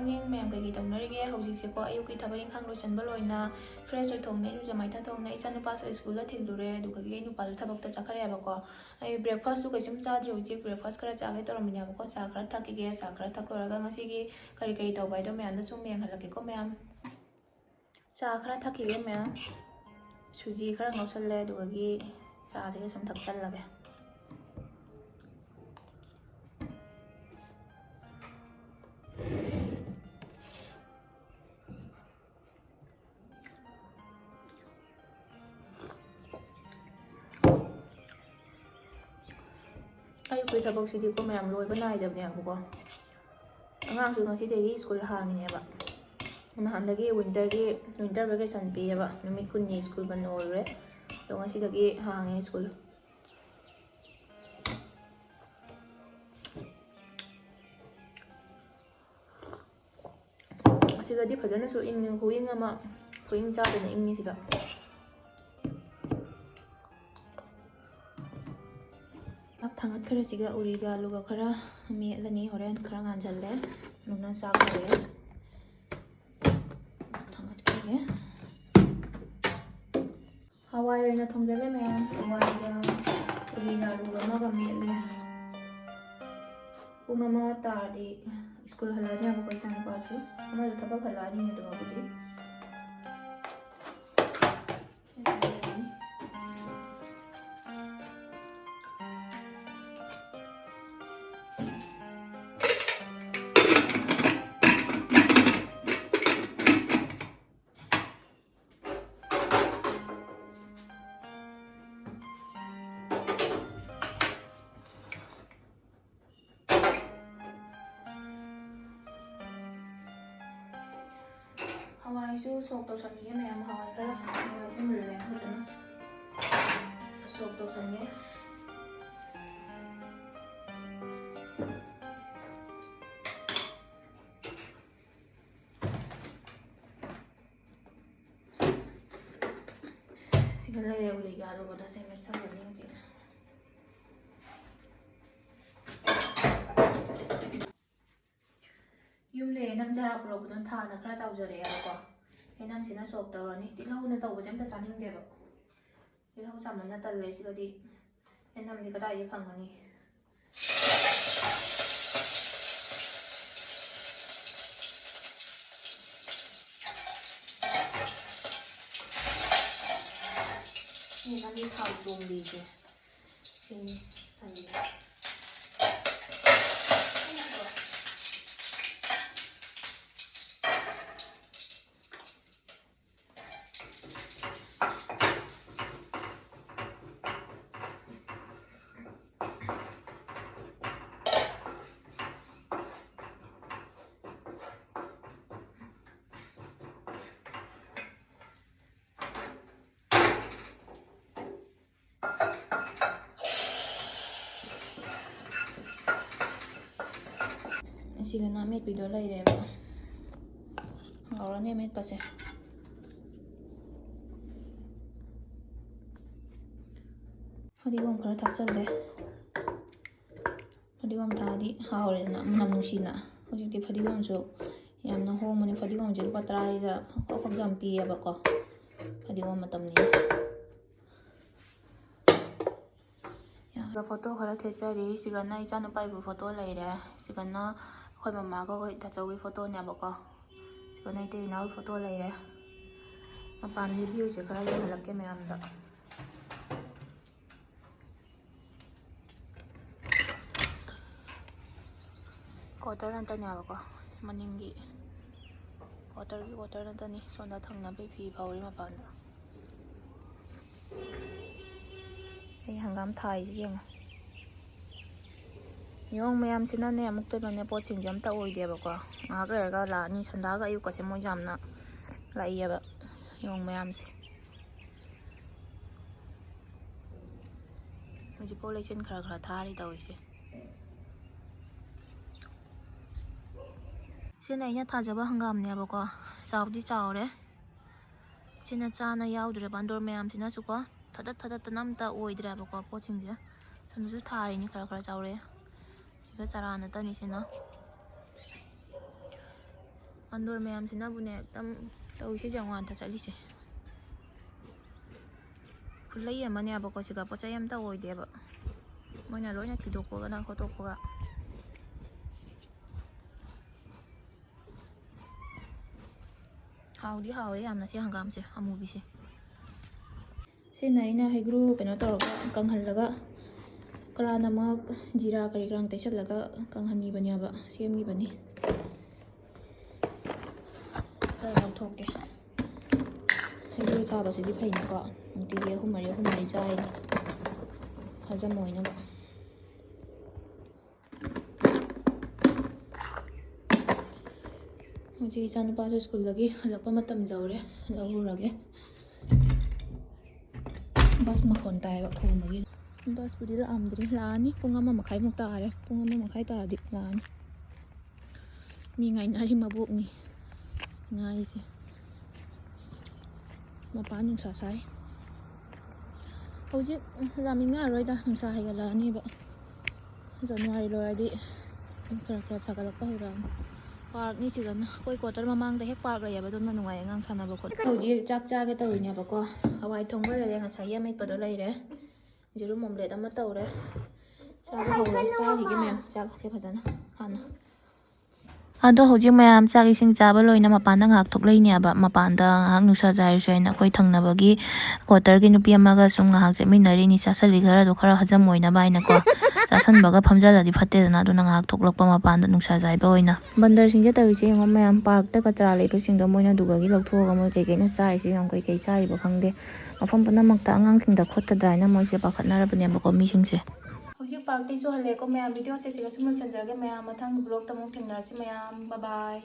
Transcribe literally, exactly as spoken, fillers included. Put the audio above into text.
ꯃꯌꯥꯝ ꯀꯩꯀꯩ ꯇꯧꯅꯔꯤꯒꯦ? ꯍꯧꯖꯤꯛꯁꯦꯀꯣ, ꯑꯌꯨꯛꯀꯤ ꯊꯕꯛ ꯏꯪꯈꯥꯡ ꯂꯣꯏꯁꯤꯟꯕ ꯂꯣꯏꯅ fresh ꯑꯣꯏꯊꯣꯛꯅ ꯏꯔꯨꯖ ꯃꯥꯏꯊꯥ ꯊꯣꯛꯅ ꯏꯆꯥꯅꯨꯄꯥꯁꯨ ꯁ꯭ꯀꯨꯜꯗ ꯊꯤꯜꯂꯨꯔꯦ꯫ ꯑꯗꯨꯒ ꯑꯩ ꯅꯨꯄꯥꯁꯨ ꯊꯕꯛꯇ ꯆꯠꯈ꯭ꯔꯦꯕꯀꯣ꯫ ꯑꯩ breakfastꯁꯨ ꯀꯩꯁꯨꯝ ꯆꯥꯗ꯭ꯔꯤ꯫ ꯍꯧꯖꯤꯛ breakfast ꯈꯔ ꯆꯥꯒꯦ ꯇꯧꯔꯝꯃꯤꯅꯦꯕꯀꯣ꯫ ꯆꯥ ꯈꯔ ꯊꯛꯈꯤꯒꯦ꯫ ꯆꯥ ꯈꯔ ꯊꯛ ꯂꯣꯏꯔꯒ ꯉꯁꯤꯒꯤ ꯀꯔꯤ ꯀꯔꯤ ꯇꯧꯕ ꯍꯥꯏꯗꯣ ꯃꯌꯥꯝꯗ ꯁꯨꯝ ꯌꯦꯡꯍꯜꯂꯛꯀꯦꯀꯣ ꯃꯌꯥꯝ꯫ ꯆꯥ ꯈꯔ ꯊꯛꯈꯤꯒꯦ ꯃꯌꯥꯝ꯫ ꯁꯨꯖꯤ ꯈꯔ ꯉꯧꯁꯜꯂꯦ, ꯑꯗꯨꯗꯒꯤ ꯆꯥꯁꯤꯒ ꯁꯨꯝ ꯊꯛꯆꯜꯂꯒꯦ꯫ ꯑꯌꯨꯛꯀꯤ ꯊꯕꯛꯁꯤꯗꯤꯀꯣ ꯃꯌꯥꯝ, ꯂꯣꯏꯕ ꯅꯥꯏꯗꯕꯅꯦꯕꯀꯣ꯫ ꯑꯉꯥꯡꯁꯨ ꯉꯁꯤꯗꯒꯤ ꯁ꯭ꯀꯨꯜ ꯍꯥꯡꯉꯤꯅꯦꯕ꯫ ꯅꯍꯥꯟꯗꯒꯤ winterꯒꯤ, winter vacation ꯄꯤꯌꯦꯕ, ꯅꯨꯃꯤꯠ ꯀꯨꯟꯅꯤ ꯁ꯭ꯀꯨꯜ ꯕꯟ ꯑꯣꯏꯔꯨꯔꯦ꯫ ꯑꯗꯣ ꯉꯁꯤꯗꯒꯤ ꯍꯥꯡꯉꯦ ꯁ꯭ꯀꯨꯜ꯫ ꯑꯁꯤꯗꯗꯤ ꯐꯖꯅꯁꯨ ꯏꯪꯉꯤ, ꯈꯨꯏꯪ ꯑꯃ, ꯈꯨꯏꯪ ꯆꯥꯗꯅ ꯏꯪꯉꯤ ꯁꯤꯗ꯫ ꯆꯥꯛ ꯊꯥꯡꯒꯠꯈ꯭ꯔꯁꯤꯒ ꯎꯔꯤꯒ ꯑꯂꯨꯒ ꯈꯔ ꯃꯦꯠꯂꯅꯤ, ꯍꯣꯔꯦꯟ ꯈꯔ ꯉꯥꯟꯁꯤꯜꯂꯦ꯫ ꯑꯂꯨꯅ ꯆꯥꯛ ꯍꯧꯔꯦ꯫ ꯊꯥꯡꯒꯠꯈ꯭ꯔꯒꯦ꯫ ꯍꯋꯥꯏ ꯑꯣꯏꯅ ꯊꯣꯡꯖꯜꯂꯦ ꯃꯌꯥꯝ꯫ ꯍꯋꯥꯏꯒ ꯎꯔꯤꯒ ꯑꯂꯨꯒ ꯑꯃꯒ ꯃꯦꯠꯂꯦ꯫ ꯄꯨꯡ ꯑꯃ ꯇꯥꯔꯗꯤ ꯁ꯭ꯀꯨꯜ ꯍꯜꯂꯛꯑꯅꯤ ꯍꯥꯏꯕꯀꯣ ꯏꯆꯥꯅꯨꯄꯥꯁꯨ꯫ ꯑꯃꯁꯨ ꯊꯕꯛ ꯍꯜꯂꯛꯑꯅꯤ ꯑꯗꯨꯒꯕꯨꯗꯤ꯫ ꯍꯋꯥꯏꯁꯨ ꯁꯣꯛ ꯇꯧꯁꯟꯈꯤꯒꯦ ꯃꯌꯥꯝ꯫ ꯍꯋꯥꯏ ꯈꯔ, ꯍꯋꯥꯏꯁꯦ ꯃꯨꯜꯂꯦ ꯐꯖꯅ꯫ ꯁꯣꯛ ꯇꯧꯁꯟꯒꯦ꯫ ꯁꯤꯒ ꯂꯩꯔꯦ ꯎꯔꯤꯒ ꯑꯂꯨꯒꯗꯣ꯫ ꯁꯦ ꯃꯦꯠꯁꯜꯂꯅꯤ ꯍꯧꯖꯤꯛ꯫ ꯌꯨꯝꯗ ꯌꯦꯅꯝ ꯆꯔꯥ ꯄꯨꯔꯛꯄꯗꯨꯅ ꯊꯥꯅ ꯈꯔ ꯆꯥꯎꯖꯔꯛꯑꯦꯕꯀꯣ꯫ ꯌꯦꯅꯝꯁꯤꯅ ꯁꯣꯛ ꯇꯧꯔꯅꯤ꯫ ꯇꯤꯜꯍꯧꯅ ꯇꯧꯕꯁꯦ ꯑꯝꯇ ꯆꯥꯅꯤꯡꯗꯦꯕ꯫ ꯇꯤꯜꯍꯧ ꯆꯥꯃꯟꯅ ꯇꯜꯂꯦ꯫ ꯁꯤꯗꯗꯤ ꯌꯦꯅꯝꯗꯤ ꯀꯗꯥꯏꯗꯒꯤ ꯐꯪꯒꯅꯤ? ꯁꯤꯅꯤ ꯅꯪꯒꯤ ꯊꯥꯎ ꯆꯣꯡꯕꯤꯁꯦ꯫ ꯁꯤꯅꯤ ꯆꯪꯉꯤꯁꯦ꯫ ꯑꯁꯤꯒꯅ ꯑꯃꯦꯠꯄꯤꯗꯣ ꯂꯩꯔꯦꯕ꯫ ꯍꯥꯎꯔꯅꯤ ꯑꯃꯦꯠꯄꯁꯦ꯫ ꯐꯗꯤꯒꯣꯝ ꯈꯔ ꯊꯥꯛꯆꯜꯂꯦ꯫ ꯐꯗꯤꯒꯣꯝ ꯊꯥꯛꯑꯗꯤ ꯍꯥꯎꯔꯦꯗꯅ, ꯃꯅꯝ ꯅꯨꯡꯁꯤꯅ꯫ ꯍꯧꯖꯤꯛꯇꯤ ꯐꯗꯤꯒꯣꯝꯁꯨ ꯌꯥꯝꯅ ꯍꯣꯡꯕꯅꯤ꯫ ꯐꯗꯤꯒꯣꯝꯁꯦ ꯂꯨꯄꯥ ꯇꯔꯥꯒꯤꯗ ꯈꯣꯛ ꯈꯣꯛ ꯌꯥꯝ ꯄꯤꯌꯦꯕꯀꯣ꯫ ꯐꯗꯤꯒꯣꯝ ꯃꯇꯝꯅꯤꯅ꯫ ꯌꯥꯝꯅ ꯐꯣꯇꯣ ꯈꯔ ꯊꯦꯠꯆꯔꯤ꯫ ꯁꯤꯒꯅ ꯏꯆꯥꯅꯨꯄꯥꯒꯤ ꯐꯣꯇꯣ ꯂꯩꯔꯦ꯫ ꯁꯤꯒꯅ ꯑꯩꯈꯣꯏ ꯃꯃꯥꯒ ꯑꯩꯈꯣꯏ ꯇꯥꯆꯧꯒꯤ ꯐꯣꯇꯣꯅꯦꯕꯀꯣ꯫ ꯁꯤꯒꯅ ꯏꯇꯩ ꯏꯅꯥꯎꯒꯤ ꯐꯣꯇꯣ ꯂꯩꯔꯦ꯫ ꯃꯄꯥꯟꯒꯤ ꯚ꯭ꯌꯨꯁꯦ ꯈꯔ ꯌꯦꯡꯍꯜꯂꯛꯀꯦ ꯃꯌꯥꯝꯗ꯫ ꯀ꯭ꯋꯥꯇꯔ ꯉꯥꯛꯇꯅꯦꯕꯀꯣ, ꯃꯅꯤꯡꯒꯤ ꯀ꯭ꯋꯥꯇꯔꯒꯤ ꯀ꯭ꯋꯥꯇꯔ ꯉꯥꯛꯇꯅꯤ꯫ ꯁꯣꯝꯗ ꯊꯪꯅꯕꯩ ꯐꯤ ꯐꯧꯔꯤ ꯃꯄꯥꯟꯗ꯫ ꯑꯩ ꯍꯪꯒꯥꯝ ꯊꯥꯏꯁꯤ ꯌꯦꯡꯉꯣ꯫ ꯌꯣꯡ ꯃꯌꯥꯝꯁꯤꯅꯅꯦ, ꯑꯃꯨꯛꯇꯣꯏꯕꯅꯦ ꯄꯣꯠꯁꯤꯡꯁꯦ ꯑꯝꯇ ꯑꯣꯏꯗꯦꯕꯀꯣ꯫ ꯉꯥꯏꯍꯥꯛ ꯂꯩꯔꯒ ꯂꯥꯛꯑꯅꯤ꯫ ꯁꯟꯗꯥꯒ ꯑꯌꯨꯛꯀꯁꯦ ꯃꯣꯏ ꯌꯥꯝꯅ ꯂꯥꯛꯏꯌꯦꯕ, ꯌꯣꯡ ꯃꯌꯥꯝꯁꯦ꯫ ꯍꯧꯖꯤꯛꯐꯥꯎ ꯂꯩꯆꯤꯟ ꯈꯔ ꯈꯔ ꯊꯥꯔꯤ ꯇꯧꯔꯤꯁꯦ꯫ ꯁꯤꯅ ꯑꯩꯅ ꯊꯥꯖꯕ ꯍꯪꯒꯥꯝꯅꯦꯕꯀꯣ꯫ ꯆꯥꯎꯗꯤ ꯆꯥꯎꯔꯦ꯫ ꯁꯤꯅ ꯆꯥꯅ ꯌꯥꯎꯗ꯭ꯔꯦ꯫ ꯕꯥꯟꯗꯣꯔ ꯃꯌꯥꯝꯁꯤꯅꯁꯨꯀꯣ ꯊꯗꯠ ꯊꯗꯠꯇꯅ ꯑꯝꯇ ꯑꯣꯏꯗ꯭ꯔꯦꯕꯀꯣ ꯄꯣꯠꯁꯤꯡꯁꯦ꯫ ꯁꯣꯝꯗꯁꯨ ꯊꯥꯔꯤꯅꯤ ꯈꯔ ꯈꯔ ꯆꯥꯎꯔꯛꯑꯦ꯫ ꯁꯤꯒ ꯆꯔꯥ ꯅꯠꯇꯅꯤ ꯁꯤꯅ꯫ ꯕꯟꯗꯣꯔ ꯃꯌꯥꯝꯁꯤꯅꯕꯨꯅꯦ ꯑꯗꯨꯝ ꯇꯧꯔꯤꯁꯦ, ꯌꯦꯡꯉꯣ ꯑꯥꯗ ꯆꯠꯂꯤꯁꯦ꯫ ꯈꯨꯠꯂꯩ ꯑꯃꯅꯦꯕꯀꯣ ꯁꯤꯒ, ꯄꯣꯠ ꯆꯩ ꯑꯝꯇ ꯑꯣꯏꯗꯦꯕ꯫ ꯃꯣꯏꯅ ꯂꯣꯏꯅ ꯊꯤꯗꯣꯛꯄꯒꯅ ꯈꯣꯠꯇꯣꯛꯄꯒ꯫ ꯍꯥꯎꯗꯤ ꯍꯥꯎꯋꯦ ꯌꯥꯝꯅ ꯁꯤ ꯍꯪꯒꯥꯝꯁꯦ ꯑꯃꯨꯕꯤꯁꯦ꯫ ꯁꯤꯅ ꯑꯩꯅ ꯍꯩꯒ꯭ꯔꯨ ꯀꯩꯅꯣ ꯇꯧꯔꯒ ꯀꯪꯍꯜꯂꯒ ꯀꯔꯥꯅꯃꯛ ꯖꯤꯔꯥ ꯀꯔꯤ ꯀꯔꯥ ꯇꯩꯁꯜꯂꯒ ꯀꯪꯍꯟꯈꯤꯕꯅꯦꯕ, ꯁꯦꯝꯈꯤꯕꯅꯤ꯫ ꯈꯔ ꯂꯧꯊꯣꯛꯀꯦ꯫ ꯍꯩꯒ꯭ꯔꯨ ꯆꯥꯕꯁꯤꯗꯤ ꯐꯩꯅꯀꯣ, ꯅꯨꯡꯇꯤꯒꯤ ꯑꯍꯨꯝ ꯃꯔꯤ ꯑꯍꯨꯝ ꯃꯔꯤ ꯆꯥꯔꯤꯅꯤ ꯍꯖꯝ ꯑꯣꯏꯅꯕ꯫ ꯍꯧꯖꯤꯛ ꯏꯆꯥꯅꯨꯄꯥꯁꯨ ꯁ꯭ꯀꯨꯜꯗꯒꯤ ꯍꯜꯂꯛꯄ ꯃꯇꯝ ꯌꯧꯔꯦ, ꯂꯧꯔꯨꯔꯒꯦ꯫ ꯕꯁ ꯃꯈꯣꯟ ꯇꯥꯏꯌꯦꯕ ꯈꯣꯡꯕꯒꯤ꯫ ꯕꯁꯄꯨꯗꯤ ꯂꯥꯛꯑꯝꯗ꯭ꯔꯤ, ꯂꯥꯛꯑꯅꯤ, ꯄꯨꯡ ꯑꯃ ꯃꯈꯥꯏꯃꯨꯛ ꯇꯥꯔꯦ, ꯄꯨꯡ ꯑꯃ ꯃꯈꯥꯏ ꯇꯥꯔꯗꯤ ꯂꯥꯛꯑꯅꯤ꯫ ꯃꯤ ꯉꯥꯏꯅꯔꯤ ꯃꯕꯣꯛꯅꯤ ꯉꯥꯏꯔꯤꯁꯦ꯫ ꯃꯄꯥꯟ ꯅꯨꯡꯁꯥ ꯁꯥꯏ꯫ ꯍꯧꯖꯤꯛ ꯂꯥꯛꯃꯤꯟꯅꯔꯔꯣꯏꯗ, ꯅꯨꯡꯁꯥ ꯍꯥꯏꯒꯠꯂꯛꯑꯅꯦꯕ꯫ ꯖꯅꯋꯥꯔꯤ ꯂꯣꯏꯔꯗꯤ ꯈꯔ ꯈꯔ ꯁꯥꯒꯠꯂꯛꯄ ꯍꯧꯔꯛꯑꯅꯤ꯫ ꯄꯥꯔꯛꯅꯤ ꯁꯤꯗꯅ꯫ ꯑꯩꯈꯣꯏ ꯀ꯭ꯋꯥꯇꯔ ꯃꯃꯥꯡꯗ ꯍꯦꯛ ꯄꯥꯔꯛ ꯂꯩꯌꯦꯕ, ꯑꯗꯨꯅ ꯅꯨꯡꯉꯥꯏ ꯑꯉꯥꯡ ꯁꯥꯟꯅꯕ ꯈꯣꯠꯄ꯫ ꯍꯧꯖꯤꯛ ꯆꯥꯛ ꯆꯥꯒꯦ ꯇꯧꯔꯤꯅꯦꯕꯀꯣ꯫ ꯍꯋꯥꯏ ꯊꯣꯡꯕ ꯂꯩꯔꯦ, ꯉꯁꯥꯏꯒꯤ ꯑꯃꯦꯠꯄꯗꯣ ꯂꯩꯔꯦ꯫ ꯌꯦꯔꯨꯝ ꯑꯣꯝꯂꯦꯠ ꯑꯃ ꯇꯧꯔꯦ꯫ ꯆꯥꯕ ꯍꯧꯔꯦ꯫ ꯆꯥꯈꯤꯒꯦ ꯃꯌꯥꯝ, ꯆꯥꯛꯁꯦ ꯐꯖꯅ ꯍꯥꯟꯅ꯫ ꯑꯗꯣ ꯍꯧꯖꯤꯛ ꯃꯌꯥꯝ ꯆꯥꯛ ꯏꯁꯤꯡ ꯆꯥꯕ ꯂꯣꯏꯅ ꯃꯄꯥꯟꯗ ꯉꯥꯏꯍꯥꯛ ꯊꯣꯛꯂꯛꯏꯅꯦꯕ꯫ ꯃꯄꯥꯟꯗ ꯉꯥꯏꯍꯥꯛ ꯅꯨꯡꯁꯥ ꯖꯥꯏꯔꯁꯨ ꯍꯥꯏꯅ ꯑꯩꯈꯣꯏ ꯊꯪꯅꯕꯒꯤ ꯀ꯭ꯋꯥꯇꯔꯒꯤ ꯅꯨꯄꯤ ꯑꯃꯒ ꯁꯨꯝ ꯉꯥꯏꯍꯥꯛ ꯆꯠꯃꯤꯟꯅꯔꯤꯅꯤ, ꯆꯥꯁꯜꯂꯤ ꯈꯔꯗꯣ ꯈꯔ ꯍꯖꯝ ꯑꯣꯏꯅꯕ ꯍꯥꯏꯅꯀꯣ꯫ ꯆꯥꯁꯟꯕꯒ ꯐꯝꯖꯜꯂꯗꯤ ꯐꯠꯇꯦꯗꯅ, ꯑꯗꯨꯅ ꯉꯥꯏꯍꯥꯛ ꯊꯣꯛꯂꯛꯄ ꯃꯄꯥꯟꯗ ꯅꯨꯡꯁꯥ ꯖꯥꯏꯕ ꯑꯣꯏꯅ꯫ ꯕꯟꯗꯔꯁꯤꯡꯁꯦ ꯇꯧꯔꯤꯁꯦ ꯌꯦꯡꯉꯣ ꯃꯌꯥꯝ, ꯄꯥꯔꯛꯇ ꯀꯆꯔꯥ ꯂꯩꯕꯁꯤꯡꯗꯣ ꯃꯣꯏꯅ ꯑꯗꯨꯗꯒꯤ ꯂꯧꯊꯣꯛꯑꯒ ꯃꯣꯏ ꯀꯩ ꯀꯩꯅꯣ ꯆꯥꯔꯤꯁꯦ ꯌꯦꯡꯉꯣ, ꯀꯩ ꯀꯩ ꯆꯥꯔꯤꯕ ꯈꯪꯗꯦ꯫ ꯃꯐꯝ ꯄꯨꯝꯅꯃꯛꯇ ꯑꯉꯥꯡꯁꯤꯡꯗ ꯈꯣꯠꯀꯗ꯭ꯔꯥ ꯍꯥꯏꯅ ꯃꯣꯏꯁꯦ ꯄꯥꯈꯠꯅꯔꯕꯅꯦꯕꯀꯣ ꯃꯤꯁꯤꯡꯁꯦ꯫ ꯍꯧꯖꯤꯛ ꯄꯥꯔꯛꯇꯩꯁꯨ ꯍꯜꯂꯛꯑꯦꯀꯣ ꯃꯌꯥꯝ, ꯚꯤꯗꯤꯑꯣꯁꯦ ꯁꯤꯒ ꯁꯨꯝ ꯂꯣꯏꯁꯤꯟꯖꯔꯒꯦ ꯃꯌꯥꯝ, ꯃꯊꯪꯒꯤ ꯕ꯭ꯂꯣꯛꯇ ꯑꯃꯨꯛ ꯊꯦꯡꯅꯔꯁꯤ ꯃꯌꯥꯝ, bye bye꯫